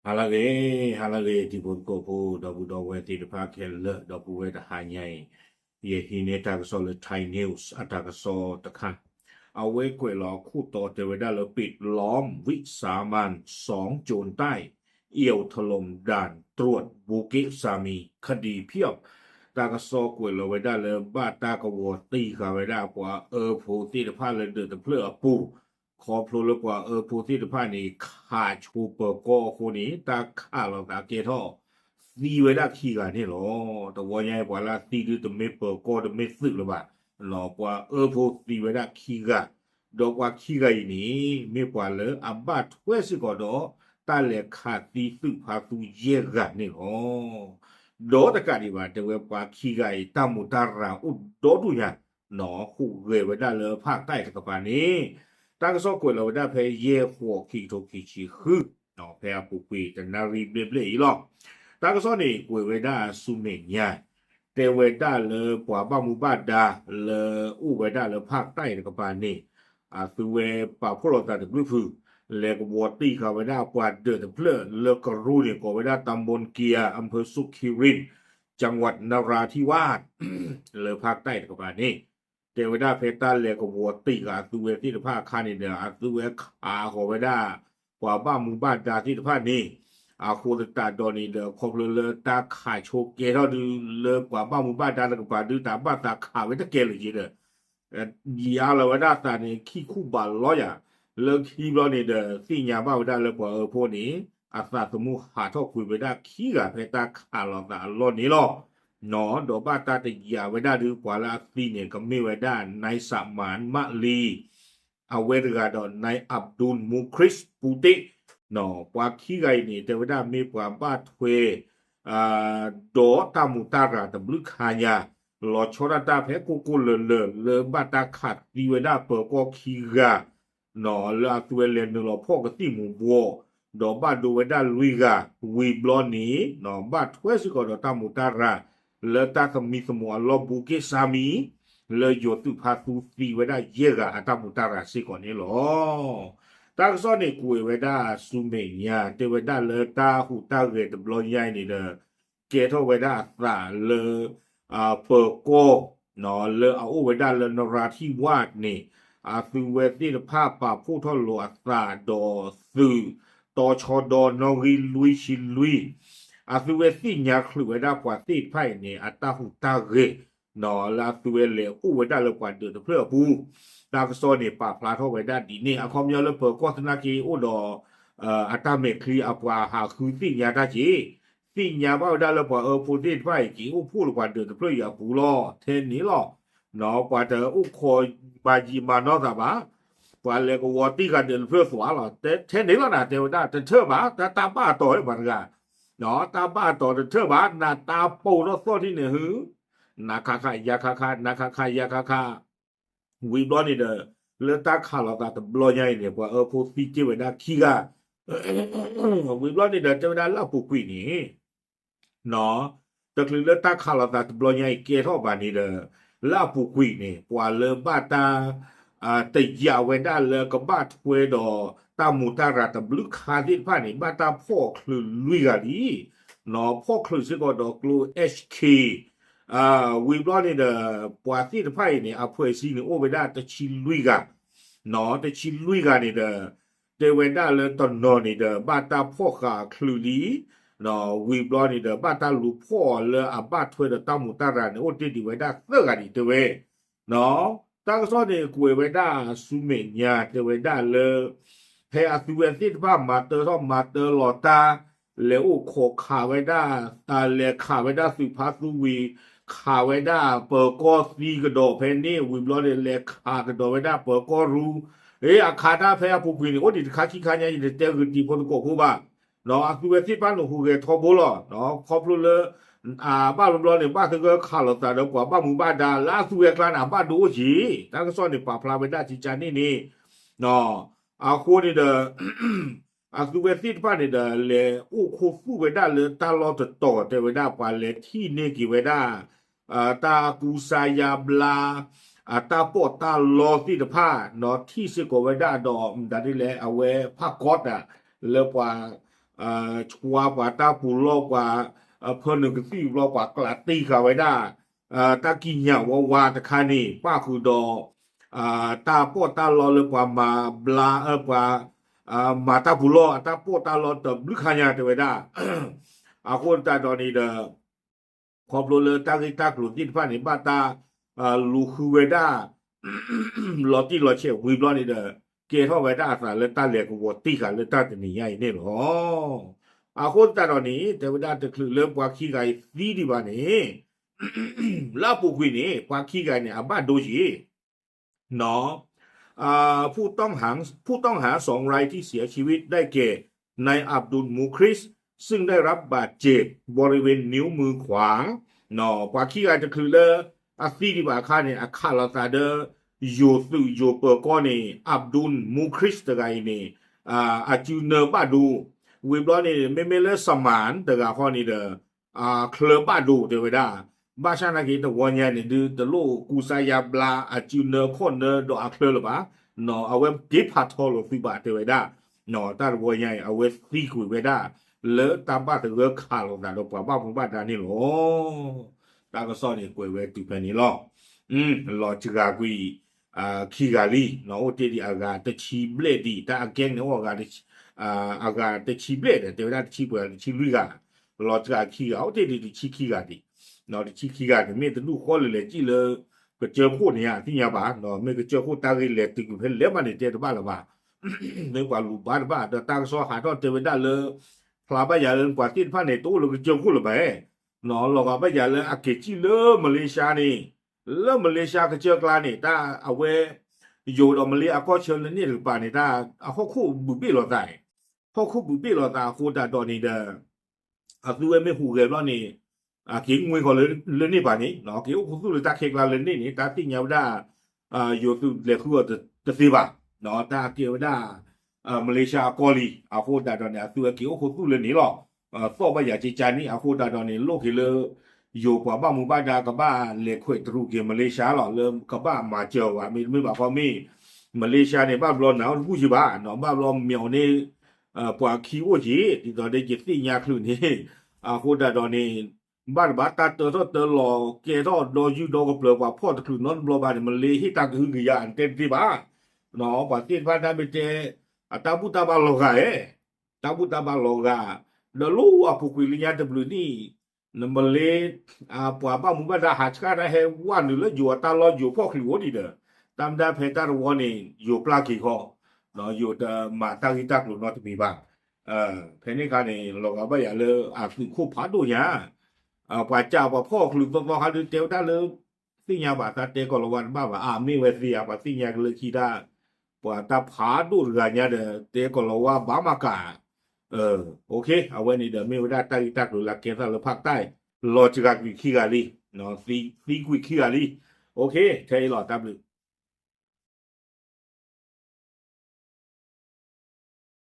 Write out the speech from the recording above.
ဟါလၢအဂ့ၤ, ဟါလၢအဂ့ၤ တံၤဖိသကိးဖိ ဒီပုၢ်ဒီဝဲၢ်သ့ၣ်တဖၣ်ခဲလၢာ် ဒီပုၢ်ဝဲၢ်တဟါညါအံၤ, ယဟံးန့ၢ်တၢ်ကစီၣ်လၢ Thai News အတၢ်ကစီၣ်တခါ, အဝဲကွဲးလီၤအခိၣ်တီတဲဝဲဒၣ်လၢ ปิดล้อมวิสามัญสองโจรใต้ เอี่ยวถล่มด่านตรวจ Bukitsamin คดีเพียบ တၢ်ကစီၣ်ကွဲးလီၤဝဲဒၣ်လၢဘၣ်တၢ်ကဝီၤတံၢ်ဃာ်ဝဲဒၣ်ပှၤအၢဖိသ့ၣ်တဖၣ်လၢဒၢးတဖျၢၣ်အပူၤ, ခီဖျိလၢပှၤအၢဖိသ့ၣ်တဖၣ်န့ၣ် ခးဆိပၢၤကီၢ်အဃိန့ၣ် တၢ်ခးလိာ်သးကဲထီၣ်သံဝဲဒၣ်ခံဂၤန့ၣ်လီၤ. တဝီညါအံၤပှၤလၢအသံဒုတမ့ၢ်ပၢၤကီၢ်တမ့ၢ်သုးလၢၤဘၣ်, ပှၤအၢဖိသံဝဲဒၣ်ခံဂၤ, ဒီးပှၤခံဂၤအံၤန့ၣ် မ့ၢ်ပှၤလၢအဘၣ်ထွဲစ့ၢ်ကီးဒီး တၢ်လဲၤခးသံသုးဖါသူယဲၢ်ဂၤန့ၣ်လီၤ. ဒီးတကးဒံးဘၣ် တဲဝဲပှၤခံဂၤအံၤ တၢ်မူးတၢ်ရၤအိၣ်ဒီဒူၣ်ညါ ဟူးဂဲၤဝဲဒၣ်လၢဖးတၢ်အံၤတကပၤန့ၣ်, တၢ်ကစီၣ်ကွဲးလီၤဝဲဒၣ်ဖဲယဲၢ်ဃိး ခံကထိခံဆံဃု, ဖဲအပူၤကွံာ်တနၣ်ရံၣ်ဘျဲၣ်ဘျဲၣ်အံၤလီၤ. တၢ်ကစီၣ်န့ၣ် ကွဲးဝဲဒၣ်ဆူမဲာ်ညါ, တဲဝဲဒၣ်လၢပှၤဘၣ်မူဘၣ်ဒါလၢအိၣ်ဝဲဒၣ်လၢဖးတၢ်အံၤတကပၤန့ၣ်, အသုဝဲပာ်ဖှိၣ်လိာ်သးတဘျုးဖုး, လဲၤကဝီၤတံၢ်ဃာ်ဝဲဒၣ်ပှၤဒၢးတဖျၢၣ်လၢကရူၢ်န့ၣ် ကိးဝဲဒၣ် ตำบลเกียร์ อำเภอสุขิรินทร์ จังหวัดนราธิวาส လၢဖးတၢ်အံၤတကပၤန့ၣ်, တဲဝဲဒၣ်ဖဲတၢ်လဲၤကဝီၤတံၢ်ဃာ်အသုဝဲသ့ၣ်တဖၣ်အခါန့ၣ်ဒီး အသုဝဲခးဃီၤဝဲဒၣ် ပှၤဘၣ်မူဘၣ်ဒါသ့ၣ်တဖၣ်န့ၣ်, အဃိသတးဒီးန့ၣ်ဒီး ခီဖျိလၢတၢ်ခးဆိကဲထီၣ်ဒုးလၢပှၤဘၣ်မူဘၣ်ဒါတကပၤဒုး တၢ်ဘၣ်သးခးဝဲတကဲလၢၤက့ဒီး ယံာ်အါလီၤဝဲဒၣ်သးန့ၣ် ခံခူၣ်ဘးလီယၤ, လၢခံဘျီန့ၣ်ဒီး သ့ၣ်ညါဘၣ်ဝဲဒၣ်လၢပှၤအၢဖိန့ၣ် အသးသမူဟးထီၣ်ကွံာ်ဝဲဒၣ်ခံဂၤဖဲတၢ်ခးလိာ်သးအလီၢ်န့ၣ်လီၤ. ဒီးဘၣ်တၢ်တယာ်ဝဲဒၣ်ဒုး ပှၤလၢအသံန့ၣ် ကမ့ၢ်ဝဲဒၣ် นายสมาน มาลี အဝဲတဂၤဒီး นายอับดุล มูคริส ปูติ ပှၤခံဂၤအံၤန့ၣ် တဲဝဲဒၣ်မ့ၢ်ပှၤဘၣ်ထွဲ ဒီးတၢ်မူးတၢ်ရၤတဘျုးခါညါ, လီၤဆီဒၣ်တၢ်ဖဲကိၢ်ကိၢ်လၢၤလၢၤ လၢဘၣ်တၢ်ခးသံဝဲဒၣ်ပၢၤကီၢ်ခံဂၤ, လၢအသုဝဲလဲၤနုာ်လီၤဖီၣ်ကသံၣ်မူၤဘှီး, ဒီးဘၣ်ဒိဝဲဒၣ်လွံၢ်ဂၤ, ဝံၤဘျီန့ၣ် ဘၣ်ထွဲစ့ၢ်ကီးဒီးတၢ်မူးတၢ်ရၤ လၢတၢ်သမံသမိးအလီၢ် ဘူက့ၣ်စၣ်မံၤ လၢယိၤသုးဖါသူသံဝဲဒၣ်ယဲၢ်ဂၤအတၢ်မူးတၢ်ရၤစ့ၢ်ကီးန့ၣ်လီၤ. တၢ်ကစီၣ်န့ၣ်ကွဲးဝဲဒၣ်ဆူမဲာ်ညါ တဲဝဲဒၣ်လၢတၢ်ဟူးတၢ်ဂဲၤတဘျီညါအံၤန့ၣ်ဒီး ကဲထီၣ်ဝဲဒၣ်အသးလၢ ပၢၤကီၢ် လၢအအိၣ်ဝဲဒၣ်လၢနရၤထံဝါန့ၣ် အသုဝဲသ့ၣ်တဖၣ်ပာ်ဖှိၣ်ထီၣ်လိာ်အသးဒီးသုး တီၤဆီဒီနီၣ်ဂံၢ်လွံၢ်ဆံလွံၢ်, အသုဝဲသ့ၣ်ညါချုးဝဲဒၣ်ပှၤသ့ၣ်တဖၣ်အံၤန့ၣ် အတၢ်ဟူးတၢ်ဂဲၤ လၢအသုဝဲလဲၤအိၣ်ဝဲဒၣ်လၢပှၤဒၢးတဖျၢၣ်အပူၤ, တၢ်ကစီၣ်န့ၣ်ပာ်ဖျါထီၣ်ဝဲဒၣ်ဒ်န့ၣ် အခီပညီလၢပၢၤကီၢ်သနာ်က့အိၣ်ဒီး အတၢ်မဲာ်ချံအပှၤဟးဃုသ့ၣ်ညါတၢ်က့ၤ, သ့ၣ်ညါဘၣ်ဝဲဒၣ်လၢပှၤအၢဖိသ့ၣ်တဖၣ်အံၤ က့ၤအိၣ်ဖှိၣ်လၢပှၤဒၢးတဖျၢၣ်အံၤအပူၤလီၤ. ထဲန့ၣ်လီၤ. ပှၤတအိၣ်ခိးမၤယံာ်မၤနီၢ်သးဘၣ်, ပှၤလဲၤကဝီၤတံၢ်ဃာ်ဒၢးတဖျၢၣ်သွးလီၤ. ထဲန့ၣ်လီၤနၤ တဲဝဲဒၣ်တထၢၣ်ဘၣ်, တၢ်တၢ်ဘၣ်အတီၤမတၤတဂၤ, တၢ်ဘၣ်အတီၤတထၢၣ်ဘၣ်, နတၢ်ပိာ်ထီၣ်သီၣ်ထံၣ်န့ၣ်ဟု, နခါခါယါခါခါ နခါခါယါခါခါ ဝံၤဘျီန့ၣ်ဒီး လၢတၢ်ခးလိာ်သးတဘျီညါအံၤန့ၣ် ပှၤအၢဖိသံတ့ၢ်ဝဲဒၣ်ခံဂၤ, ဝံၤဘျီန့ၣ်ဒီး တဲဝဲဒၣ်လၢအပူၤကွံာ်န့ၣ် တချုးလၢတၢ်ခးလိာ်သးတဘျီညါအံၤကဲထီၣ်ဘၣ်န့ၣ်ဒီး လၢအပူၤကွံာ်န့ၣ် ပှၤလၢဘၣ်တၢ် တယာ်ဝဲဒၣ်လၢကဘၣ်ထွဲဒီးတၢ်မူးတၢ်ရၤတဘျုးခါသ့ၣ်တဖၣ်န့ၣ် ဘၣ်တၢ်ဖီၣ်ချုးလွံၢ်ဂၤလံ, ဖီၣ်ချုးစ့ၢ်ကီးဒီးကျိ เอชเค ဝံၤဘျီန့ၣ်ဒီး ပှၤသ့ၣ်တဖၣ်အံၤန့ၣ် အဖှဲးစံန့ၣ်အိၣ်ဝဲဒၣ်တဆံလွံၢ်ဂၤ, တဆံလွံၢ်ဂၤန့ၣ်ဒီး တဲဝဲဒၣ်လၢတနီၤန့ၣ်ဒီး ဘၣ်တၢ်ဖီၣ်ဃာ်ချုးလံ, ဝံၤဘျီန့ၣ်ဒီး ဘၣ်တၢ်လူၤဖီၣ်အီၤလၢအဘၣ်ထွဲဒီးတၢ်မူးတၢ်ရၤန့ၣ် အိၣ်တ့ၢ်ဒံးဝဲဒၣ်သၢဂၤဒံးတဲဝဲ တၢ်ကစီၣ်န့ၣ်ကွဲးဝဲဒၣ်ဆူမဲာ်ညါ တဲဝဲဒၣ်လၢ ဖဲအသုဝဲသ့ၣ်တဖၣ်မၤတၢထီၣ်မၤတၢလီၤတၢ် လဲၤအိၣ်ခိးခးဝဲဒၣ် လဲၤခးဝဲဒၣ်သုးဖါသူဝံၤ ခးဝဲဒၣ်ပၢၤကီၢ်သံကဒီးဖဲန့ၣ် ဝံၤဘျီန့ၣ် လဲၤခးကဒီးဝဲဒၣ်ပၢၤကီၢ်ရူ, အခးတၢ်ဖဲအပူၤကွံာ်န့ၣ် အိၣ်ဒံးတခါခံခါညါ ယတတဲဂုာ်တံၤဖိသကိးဖိဘၣ် အသုဝဲသ့ၣ်တဖၣ်န့ၣ်ဟူးဂဲၤထီဘိလီၤ. ခီဖျိလၢ အဘၣ်ဘျီဘျီန့ၣ် ဘၣ်သဂၢၢ်ခးလိာ်သးဒီးပှၤဘၣ်မူဘၣ်ဒါလၢအသုဝဲကျါန့ၣ် အဘၣ်ဒိအိၣ်က့ၤ, တၢ်ကစီၣ်န့ၣ်ပာ်ဖျါဝဲဒၣ်ကကန့ၣ်န့ၣ်, အဃိန့ၣ်ဒီး အသုဝဲသ့ၣ်တဖၣ်န့ၣ်ဒီး လဲၤအိၣ်ခိးသူၣ်ဝဲဒၣ်လၢတၢ်လီၢ်တတီၤ တဲဝဲဒၣ်ပှၤလဲၤထံၣ်န့ၢ်က့ၤဝဲဒၣ် တၢ်ကူစါယါဘျါ အတၢ်ပီးတၢ်လီသ့ၣ်တဖၣ် ထံၣ်စ့ၢ်ကီးဝဲဒၣ်ဒီး မတၤဒ်လဲၣ် အဝဲဖးကီးတၢ် လၢပှၤ ဆှါပှၤတၢ်ပူၤလီၢ်ပှၤ ဖၢနုာ်ကသံၣ်ဘျီ ပှၤကျးတ့ဃာ်ဝဲဒၣ် တၢ်ကံးညာ်ဝါဝါတခါန့ၣ် ပၣ်ဃုာ်ဒီး တၢ်ပီးတၢ်လီလၢပှၤမၤဘျါ ပှၤ မၤတၢ်ပူၤလီၢ်အတၢ်ပီးတၢ်လီတဘျုးခါညါတဲဝဲဒၣ်. အဃိသတးဒီးန့ၣ်ဒီး ခီဖျိလၢတၢ်ဂ့ၢ်တၢ်ကျိၤသ့ၣ်တဖၣ်န့ၣ် ဘၣ်တၢ်လူၤဃုဝဲဒၣ် လီၤတံၢ်လီၤဆဲးဝံၤဘျီန့ၣ်ဒီး ကဲထီၣ်ဝဲဒၣ်အသးလၢတၢ်လဲၤကဝီၤတ့ၢ်ဃာ်လၢတၢ်တနံၤညါအံၤန့ၣ်လီၤ. အဃိသတးဒီးန့ၣ် တဲဝဲဒၣ်တချုးလၢပှၤခံဂၤအံၤသံဒံးဘၣ်န့ၣ် လၢအပူၤကွံာ်န့ၣ် ပှၤခံဂၤန့ၣ် အဘၣ်ဒိက့ၤ ผู้ต้องหา ผู้ต้องหาสองรายที่เสียชีวิตได้แก่ นายอับดุลมูคริส ซึ่งได้รับบาดเจ็บบริเวณนิ้วมือขวา ပှၤခံဂၤတချုးလၢ အသံဒံးဘၣ်အခါန့ၣ် အခးလိာ်သးဒီး ယိၤသုးယိၤပၢၤကီၢ်န့ၣ် အဘ်ဒူလ်မူခရံးတဂၤအံၤန့ၣ် အစုနၢဘၣ်ဒိ ဝံၤဘျီန့ၣ် မ့မ့ၢ်လၢစမၢၣ်တဂၤဃီန့ၣ်ဒီး အချၢဘၣ်ဒိတဲဝဲဒၣ် ဘၣ်ဆၣ်နာ်က့တဝီညါန့ၣ် ဒုးတလိၣ်ကူစါယါဘျါ အစုနၢခီၣ်နၢဒီးအချၢလၢၤဘၣ်, အဝဲက့ၤဖးထီလိာ်သုးဘၣ်တဲဝဲဒၣ်, တၢ်တဝီညါအံၤ အဝဲသံကွံာ်ဝဲဒၣ် လၢတၢ်ဘၣ်သဂၢၢ်ခးလိာ်သးဒီးပှၤဘၣ်မူဘၣ်ဒါန့ၣ်လီၤ. တၢ်ကစီၣ်န့ၣ်ကွဲးဝဲတုၤဖဲန့ၣ်လီၤ. လီၤစှၤကွံာ် ခံဂၤလံ, အိၣ်တ့ၢ်ဒံးအဂၤတဆံဘျဲၣ်ဒံး တၢ်အကဲန့ၣ်အိၣ် အဂၤတဆံဘျဲၣ်ဒီး တဲဝဲဒၣ်တဆံပှဲၤတဆံလွံၢ်ဂၤ, လီၤစှၤခံဂၤ အိၣ်တ့ၢ်ဒံးတဆံခံဂၤဒံး, တဆံခံဂၤန့ၣ် မ့ၢ်တဒူၣ်ဃီလၢလဲၤစံၣ်လၢ ကစၢၢ်ခိၣ်န့ၣ်ဧါ သ့ၣ်ညါဘၣ်, မ့ၢ်ကစၢၢ်ခိၣ်တၢ်ဂ့ၢ်လဲၤတုၤကွံာ်ဖဲလဲၣ်ဘၣ်န့ၣ် တဲတဘၣ်လၢၤဘၣ်, မ့ၢ်ပှၤလူၤဘါတဘၣ် ဒီးတၢ်ကစီၣ်ဟးထီၣ်တဲဝဲဒၣ်လၢ ဖျါဘၣ်ယၤလၢပှၤသ့ၣ်တဖၣ်န့ၣ် တအိၣ်လၢကစၢၢ်ခိၣ်လၢၤဘၣ်, လီၤဂာ်ဘၣ်ယၤလၢအက့ၤစံၣ်လၢမလ့ၡါန့ၣ်, လၢမလ့ၡါကစၢၢ်ကျါန့ၣ် တၢ်အဝဲ ယိၤဒီးမလ့အကီၢ်ဆၢလၢန့ၣ်တကပၤန့ၣ် တၢ်အဟီၣ်ခိၣ်ဘုးဘ့ၣ်လိာ်သး, ဟီၣ်ခိၣ်ဘုးဘ့ၣ်လိာ်သးအဃိသတးဒီးန့ၣ်ဒီး အသုဝဲမ့ၢ်ဟူးဂဲၤဘျီန့ၣ် အက့ၤမွ့ၢ်ဃီၤလၢန့ၣ်ဘၣ်န့ၣ်, က့ၤအိၣ်ခူသူၣ်လၢတၢ်ခဲကျါလၢန့ၣ်န့ၣ် တၢ်သ့ၣ်ညါဝဲဒၣ် ယိၤသုးလဲၤဃုအီၤတသ့ဘၣ်, တၢ်ကဲဝဲဒၣ် မလ့ၡါအကီၢ်လံ, အဃိသတးဒီးန့ၣ် အသုဝဲက့ၤအိၣ်ခူသူၣ်လၢန့ၣ်လီၤ. သီၣ်ဘၣ်ယၤကကါန့ၣ် အဃိသတးဒီးန့ၣ် လိၣ်က့ၤလၢ ယိၤပှၤဘၣ်မူဘၣ်ဒါကဘၣ်လဲၤခွဲးတရူးက့ၤမလ့ၡါလီၤ, လၢကဘၣ်မၤစၢၤဝဲ မ့တမ့ၢ်ဘၣ်ဃီမ့ၢ် မလ့ၡါန့ၣ် ဘၣ်ဘျီနၤအိၣ်တဘူၣ်ယံၤဘၣ်, ဘၣ်ဘျီမ့ၢ်အီၤန့ၣ် ပှၤခံအိၣ်က့ၤ ဒ်သိးဒီးယသ့ၣ်ညါချုးန့ၣ်, အဃိသတးဒီးန့ၣ် ဘၣ်တဘၣ်တၢ်တၢထီၣ်တၢလီၤ ကဲထီၣ်ဒီယုၢ်ဒီကပျၢၤပှၤဖီၣ်တချုးနီတဘျီဘၣ်န့ၣ် မလ့ဟ့ၣ်တၢ်ကဟုကယာ်တဲတသ့ဘၣ်, ပှၤသ့ၣ်တဖၣ်တၢ်မ့ၢ်တဲ အတၢ်ဘူၣ်တၢ်ဘါလီၤဂာ်ဧါ, တၢ်ဘူၣ်တၢ်ဘါလီၤဂာ်, ဒီးလၢအပူၤကွံာ်လၢညါတဘျုးနံၣ် နမလ့ ပှၤဘၣ်မူဘၣ်ဒါဟးဆှၣ်တၢ်ဟဲဝဲနုာ်လၢယိၤအတၢ်လီၢ်ယိၤဖီၣ်ချုးအိၣ်ဒံးဒီး တၢ်မတၤဖဲတၢ်တဝီန့ၣ် ယိၤပျၢ်က့ၤဃီ, ယိၤတမၤတၢ်ဂ့ၢ်တၢ်ကျိၤနီတမံၤဘၣ်. ဖဲန့ၣ်အခါန့ၣ် လီၤဂာ်ဘၣ်ယၤလၢအသုးခိၣ်ဖးဒိၣ်ညါ, ပှၤကးပှၤဖီၣ်ချုးသီသီခါဒုးတဲဝဲဒၣ်လၢ သ့ၣ်ညါဘၣ်သးတဲကီၤလၤဝါတဘၣ်ဘၣ်, အမ့ၢ်ဝဲသ့ဧါ ပှၤသ့ၣ်ညါကလၢခံတၢ် ပှၤတၢ်ဖးဒိၣ်တဂၤညါဒီး တဲကီၤလၤဝါဘၣ်မၤကး, အဝဲန့ၣ်ဒီးမ့ၢ်ဝဲဒၣ်တၢ်ဂ့ၢ်တၢ်ကျိၤလၢကဲသးလၢဖးတၢ်, လီၤစှၤကွံာ်ခံဂၤလံ, သံကွံာ်ခံဂၤလံ, ထဲအံၤလီၤတၢ်ဘျုး